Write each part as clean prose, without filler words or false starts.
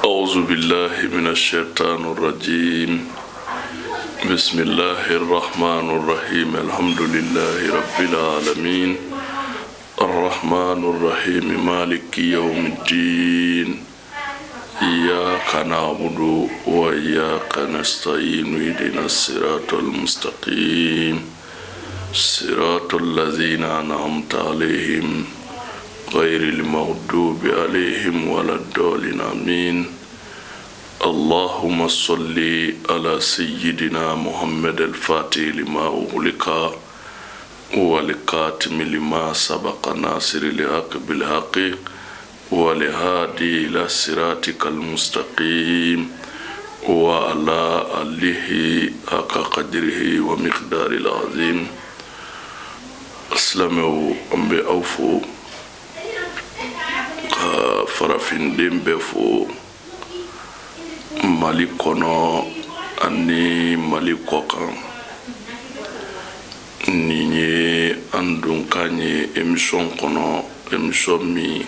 أعوذ بالله من الشيطان الرجيم بسم الله الرحمن الرحيم الحمد لله رب العالمين الرحمن الرحيم مالك يوم الدين إياك نعبد وإياك نستعين اهدنا الصراط المستقيم صراط الذين أنعمت عليهم غير المغضوب عليهم ولا الضالين آمين اللهم صل على سيدنا محمد الفاتح لما أغلق والكاتم لما سبق ناصر الحق بالحق والهادي إلى صراطك المستقيم وعلى آله حق قدره ومقدار العظيم silamɛw an bɛ aw fo ka farafinden bɛɛ fo mali kɔnɔ ani mali kɔkan nin ye an donkan ye émission kɔnɔ émission min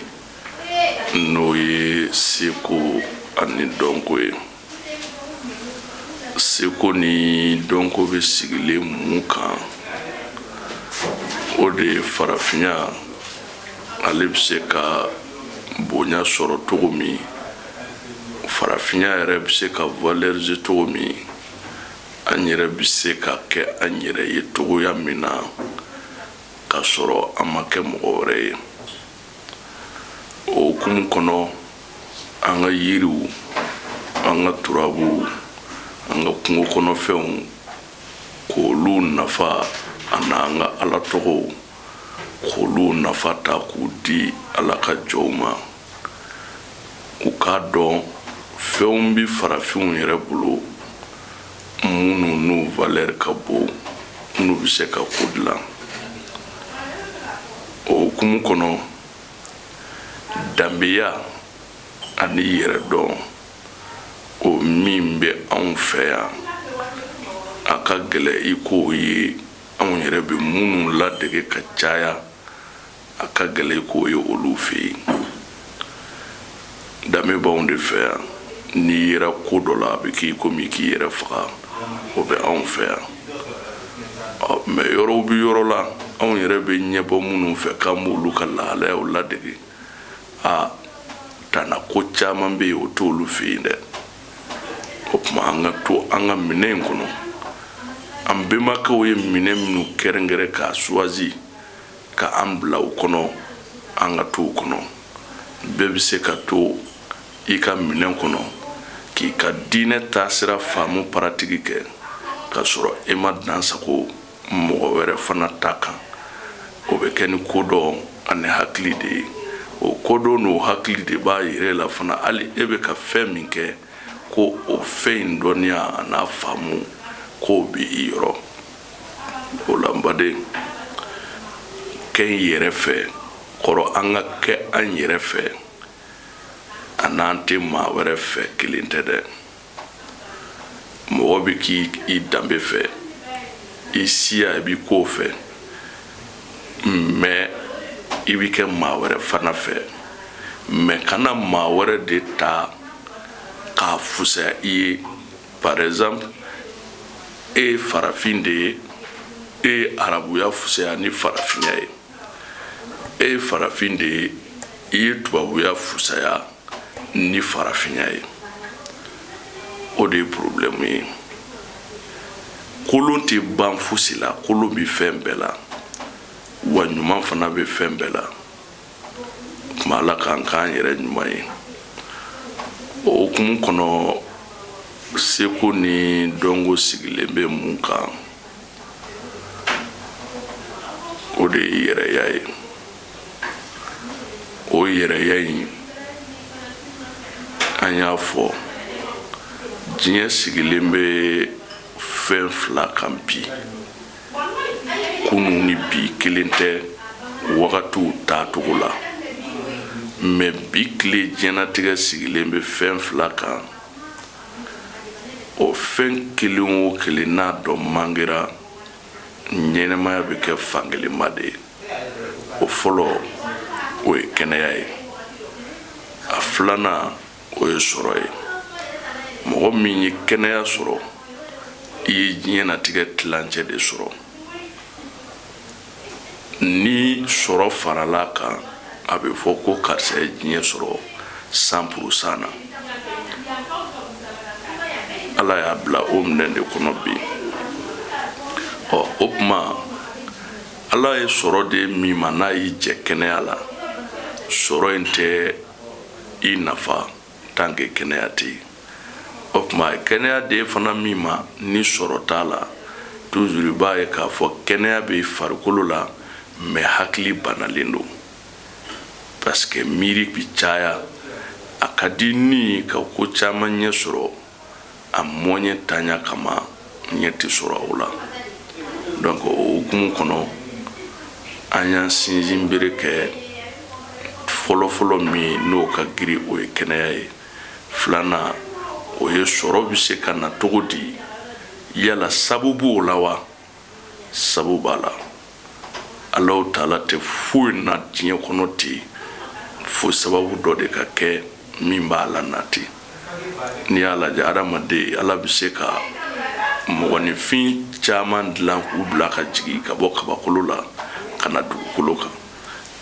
n'o ye seko ani dɔnko ye seko ni dɔnko bɛ sigilen mun kan o de ye farafinya ale bɛ se ka bonya sɔrɔ cogo min farafinya yɛrɛ bɛ se ka valoriser cogo min an yɛrɛ bɛ se ka kɛ an yɛrɛ ye cogoya min na k'a sɔrɔ an ma kɛ mɔgɔ wɛrɛ ye o hukumu kɔnɔ an ka yiriw an ka turabuw an ka kungo kɔnɔfɛnw k'olu nafa ani an ka ala tɔgɔw k'olu nafa ta k'u di ala ka jɔnw ma u k'a dɔn fɛnw bɛ farafinw yɛrɛ bolo minnu n'u valeur ka bon n'u bɛ se ka ko dilan o hukumu kɔnɔ danbeya ani yɛrɛdɔn o min bɛ anw fɛ yan a ka gɛlɛ i k'o ye anw yɛrɛ bɛ minnu ladege ka caya a ka gɛlɛ i k'o ye olu fɛ yen danbe b'anw de fɛ yan n'i yera ko dɔ la a bɛ k'i komi k'i yɛrɛ faga o bɛ anw fɛ yan mais yɔrɔw bɛ yɔrɔ la anw yɛrɛ bɛ ɲɛbɔ minnu fɛ k'an b'olu ka lahalayaw ladege a tana ko caman bɛ yen o t'olu fɛ yen dɛ o tuma an ka to an ka minɛ in kɔnɔ an bɛnbakɛw ye minɛ minnu kɛrɛnkɛrɛn k'a choisi ka an bila o kɔnɔ an ka to o kɔnɔ bɛɛ bɛ se ka to i ka minɛn kɔnɔ k'i ka diinɛ taasira faamu paratigi kɛ k'a sɔrɔ e ma dansago mɔgɔ wɛrɛ fana ta kan o bɛ kɛ ni kodɔn ani hakili de ye o kodɔn n'o hakili de b'a yɛrɛ la fana hali e bɛ ka fɛn min kɛ ko o fɛn in dɔnniya a n'a faamu k'o bɛ i yɔrɔ o la n baden kɛ n yɛrɛ fɛ kɔrɔ an ka kɛ an yɛrɛ fɛ a n'an tɛ maa wɛrɛ fɛ kelen tɛ dɛ mɔgɔ bɛ k'i danbe fɛ i siya i bɛ k'o fɛ mais i bɛ kɛ maa wɛrɛ fana fɛ mais kana maa wɛrɛ de ta k'a fusaya i ye par exemple e ye farafin de ye e ye arabuya fusaya ni farafinya ye e ye farafin de ye i ye tubabuya fusaya ni farafinya ye o de ye problème ye kolon tɛ ban fosi la kolon bɛ fɛn bɛɛ la wa ɲuman fana bɛ fɛn bɛɛ la tuma ala k'an k'an yɛrɛ ɲuman ye o hukumu kɔnɔ seko ni dɔnko sigilen bɛ mun kan o de ye yɛrɛya ye o yɛrɛya in an y'a fɔ diɲɛ sigilen bɛ fɛn fila kan bi kunun ni bi kelen tɛ wagatiw taacogo la mais bi tile diɲɛnatigɛ sigilen bɛ fɛn fila kan o fɛn kelen o kelen n'a dɔ mankera ɲɛnamaya bɛ kɛ fankelenma de ye o fɔlɔ o ye kɛnɛya ye a filanan O ye sɔrɔ ye. Mɔgɔ min ye kɛnɛya sɔrɔ, i ye diɲɛnatigɛ tilancɛ de sɔrɔ. Ni sɔrɔ farala kan, a bɛ fɔ ko karisa ye diɲɛ sɔrɔ 100% na. Ala y'a bila o minɛn de kɔnɔ bi. Ɔ, o tuma, Ala ye sɔrɔ di min ma, n'a y'i jɛ kɛnɛya la, sɔrɔ in tɛ i nafa tant que kɛnɛya tɛ yen. O tuma, kɛnɛya di fana min ma, ni sɔrɔ t'a la, toujours i b'a ye k'a fɔ kɛnɛya bɛ farikolo la, mais hakili banalen don, parce que miiri bɛ caya. A ka di ni ka ko caman ɲɛ sɔrɔ, a moyen tanya kama, ɲɛ tɛ sɔrɔ o la. Donc o hukumu kɔnɔ, an y'an sinsin bere kɛ fɔlɔfɔlɔ min n'o ka girin, o ye kɛnɛya ye. Filanan, o ye sɔrɔ bɛ se ka na cogo di? Yala sabu b'o la wa? Sabu b'a la. Alahu taala tɛ foyi na diɲɛ kɔnɔ ten fo sababu dɔ de ka kɛ min b'a la nati. N'i y'a lajɛ, adamaden, Ala bɛ se ka mɔgɔninfin caman dilan k'u bila ka jigin ka bɔ kabakolo la ka na dugukolo kan,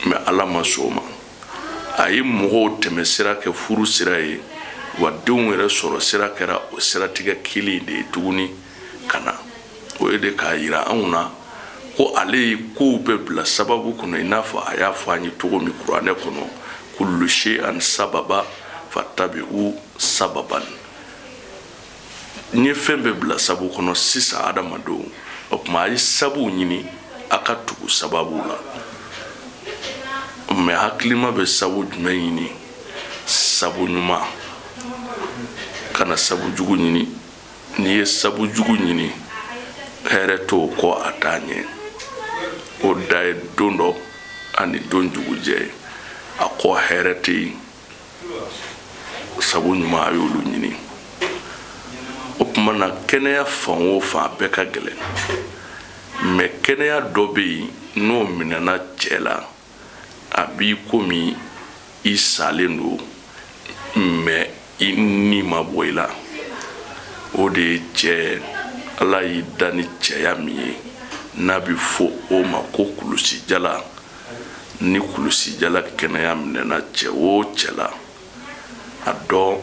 mais Ala ma sɔn o ma. A ye mɔgɔw tɛmɛ sira kɛ furu sira ye wa, denw yɛrɛ sɔrɔ sira kɛra o siratigɛ kelen de ye tuguni ka na. O ye de k'a yira anw na ko ale ye kow bɛɛ bila sababu kɔnɔ, i n'a fɔ a y'a fɔ an ye cogo min kuranɛ kɔnɔ: kullu shay'an sababa fattabi'u sababan. N ye fɛn bɛɛ bila sabu kɔnɔ sisan, adamadenw, o tuma a ye sabu ɲini, a ka tugu sababu la. Mais hakilima bɛ sabu jumɛn ɲini? Sabu ɲuman, kana sabu jugu ɲini. N'i ye sabu jugu ɲini, hɛrɛ t'o kɔ, a t'a ɲɛ. O da ye don dɔ ani don dugujɛ ye, a kɔ hɛrɛ tɛ yen. Sabu ɲuman, a y'olu ɲini. O tuma na, kɛnɛya fan o fan, a bɛɛ ka gɛlɛn, mais kɛnɛya dɔ bɛ yen, n'o minɛna cɛ la, a b'i komi i salen don, mais i ni ma bɔ i la. O de ye cɛ, Ala y'i da ni cɛya min ye, n'a bɛ fɔ o ma ko kulusijala. Ni kulusijala kɛnɛya minɛna cɛ o cɛ la, a dɔn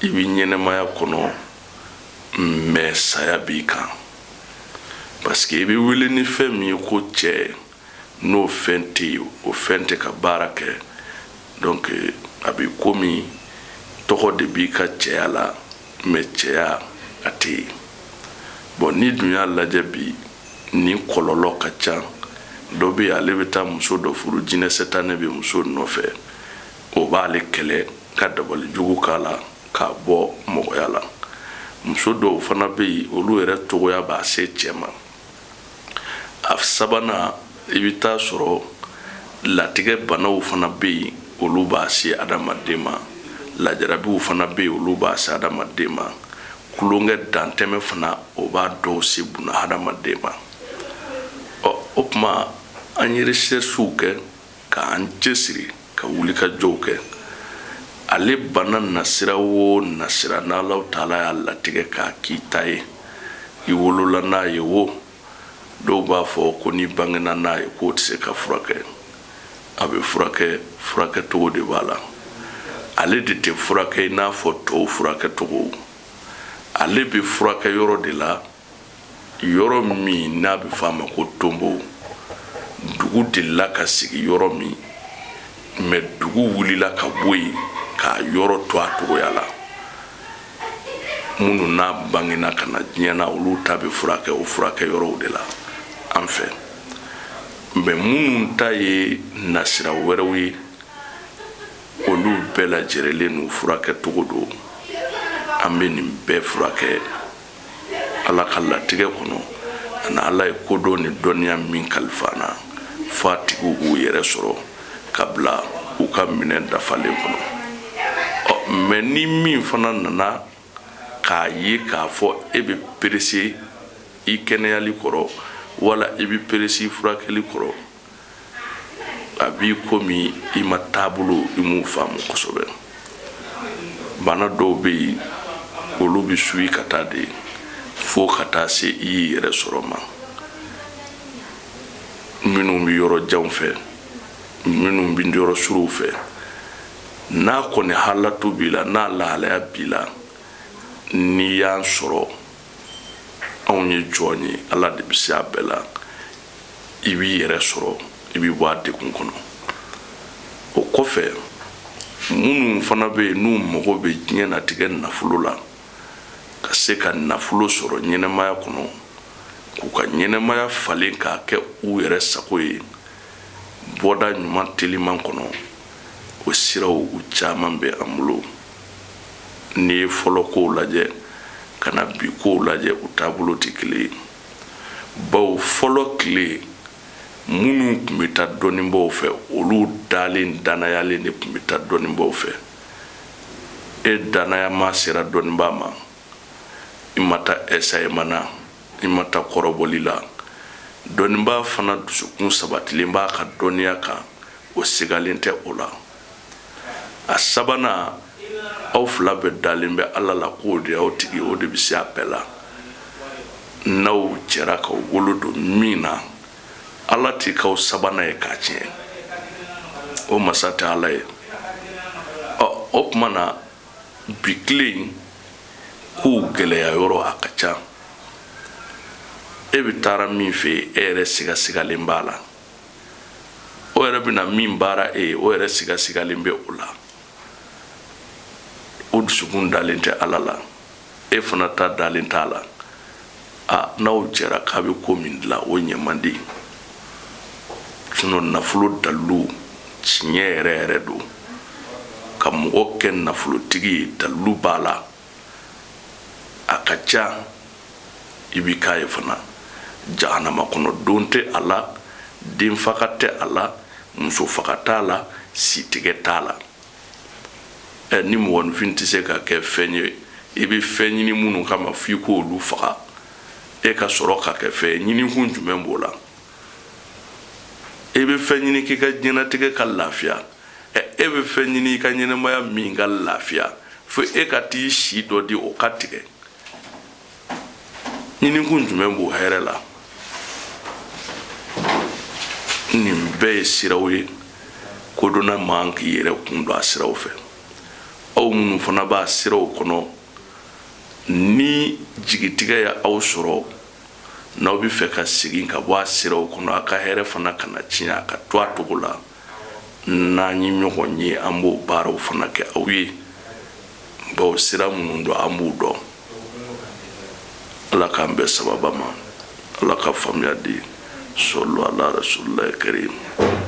i bɛ ɲɛnɛmaya kɔnɔ, mais saya b'i kan, parce que i bɛ wele ni fɛn min ye ko cɛ, n'o fɛn tɛ yen, o fɛn tɛ ka baara kɛ. Donc a bɛ komi tɔgɔ de b'i ka cɛya la, mais cɛya a tɛ yen. Bon, ni dun y'a lajɛ bi, nin kɔlɔlɔ ka ca. Dɔ bɛ yen, ale bɛ taa muso dɔ furu, jinɛ sɛtanɛ bɛ muso nɔfɛ, o b'ale kɛlɛ ka dabali jugu k'a la k'a bɔ mɔgɔya la. Muso dɔw fana bɛ yen, olu yɛrɛ togoya b'a se cɛ ma. A sabanan, i bɛ taa sɔrɔ latigɛ banaw fana bɛ yen, olu b'a se adamaden ma. Lajarabiw fana bɛ yen, olu b'a se adamaden ma. Tulonkɛ dantɛmɛ fana, o b'a dɔw se buna hadamaden ma. Ɔ, o tuma, an ye recherchew kɛ k'an cɛsiri ka wuli ka jɔw kɛ. Ale bana nasira o nasira, n'Alahu taala y'a latigɛ k'a k'i ta ye, i wolola n'a ye o, dɔw b'a fɔ ko n'i bangena n'a ye k'o tɛ se ka furakɛ. A bɛ furakɛ, furakɛcogo de b'a la. Ale de tɛ furakɛ i n'a fɔ tɔw furakɛcogo. Ale bɛ furakɛ yɔrɔ de la, yɔrɔ min n'a bɛ fɔ a ma ko tonbo. Dugu delila ka sigi yɔrɔ min, mais dugu wulila ka bɔ yen k'a yɔrɔ to a togoya la. Minnu n'a bangena ka na diɲɛ na, olu ta bɛ furakɛ o furakɛ yɔrɔw de la an fɛ. Mais minnu ta ye nasira wɛrɛw ye, olu bɛɛ lajɛlen n'u furakɛ cogo don. An bɛ nin bɛɛ furakɛ Ala ka latigɛ kɔnɔ, ani Ala ye kodɔn ni dɔnniya min kalifa na, fo a tigiw b'u yɛrɛ sɔrɔ ka bila u ka minɛn dafalen kɔnɔ. Ɔ, mais ni min fana nana k'a ye k'a fɔ e bɛ perese i kɛnɛyali kɔrɔ, wala i bɛ perese i furakɛli kɔrɔ, a b'i komi i ma taabolo, i m'u faamu kosɛbɛ. Bana dɔw bɛ yen, olu bɛ suivi ka taa de fo ka taa se i y'i yɛrɛ sɔrɔ ma. Minnu bɛ yɔrɔ janw fɛ, minnu bɛ yɔrɔ surunw fɛ, n'a kɔni halatu b'i la, n'a lahalaya b'i la, n'i y'an sɔrɔ, anw ye jɔn ye, Ala de bɛ se a bɛɛ la. I b'i yɛrɛ sɔrɔ, i bɛ bɔ a degun kɔnɔ. O kɔfɛ, minnu fana bɛ yen n'u mago bɛ diɲɛnatigɛ nafolo la, ka se ka nafolo sɔrɔ ɲɛnamaya kɔnɔ, k'u ka ɲɛnamaya falen k'a kɛ u yɛrɛ sago ye bɔda ɲuman teliman kɔnɔ, o siraw u caman bɛ an bolo. N'i ye fɔlɔ kow lajɛ ka na bi kow lajɛ, u taabolo tɛ kelen ye, bawo fɔlɔ tile minnu tun bɛ taa dɔnnibaaw fɛ, olu dalen danayalen de tun bɛ taa dɔnnibaaw fɛ. E danayama sera dɔnnibaa ma, i ma taa ɛsayema na, i ma taa kɔrɔbɔli la. Dɔnnibaa fana dusukun sabatilen b'a ka dɔnniya kan, o sigalen tɛ o la. A sabanan, aw fila bɛɛ dalen bɛ Ala la k'o de y'aw tigi, o de bɛ se a bɛɛ la. N'aw jɛra k'aw bolo don min na, Ala t'i k'aw sabanan ye k'a tiɲɛ, o masa tɛ Ala ye. Ɔ, o tuma na, bi tile in kow gɛlɛya yɔrɔ a ka ca. E bɛ taara min fɛ yen, e yɛrɛ sigasigalen b'a la. O yɛrɛ bɛna min baara e ye, o yɛrɛ sigasigalen bɛ o la. O dusukun dalen tɛ Ala la, e fana ta dalen t'a la. A n'aw jɛra k'a bɛ ko min dilan, o ɲɛ man di. Sinon nafolo dalilu tiɲɛ yɛrɛ yɛrɛ don. Ka mɔgɔ kɛ nafolotigi ye, dalilu b'a la, a ka ca. I b'i k'a ye fana, jahanama kɔnɔ don tɛ a la, den faga tɛ a la, muso faga t'a la, sitigɛ t'a la. Ɛ, ni mɔgɔninfin tɛ se ka kɛ fɛn ye, i bɛ fɛn ɲini minnu kama f'i k'olu faga, e ka sɔrɔ ka kɛ fɛn ye, ɲinikun jumɛn b'o la? E bɛ fɛn ɲini k'i ka diɲɛnatigɛ ka lafiya. Ɛ, e bɛ fɛn ɲini i ka ɲɛnamaya min ka lafiya, fo e ka t'i si dɔ di o ka tigɛ. Ɲinikun jumɛn b'o hɛrɛ la? Nin bɛɛ ye siraw ye, kodɔnna man k'i yɛrɛ kun don a siraw fɛ. Aw minnu fana b'a siraw kɔnɔ, ni jigitigɛ ye aw sɔrɔ, n'aw bɛ fɛ ka segin ka bɔ a siraw kɔnɔ, a ka hɛrɛ fana kana tiɲɛ, a ka to a cogo la. N'an ye ɲɔgɔn ye, an b'o baaraw fana kɛ aw ye, bawo sira minnu don, an b'u dɔn. Ala k'an bɛn sababa ma, Ala ka faamuya di. Sɔlu ala rasulilahi karim.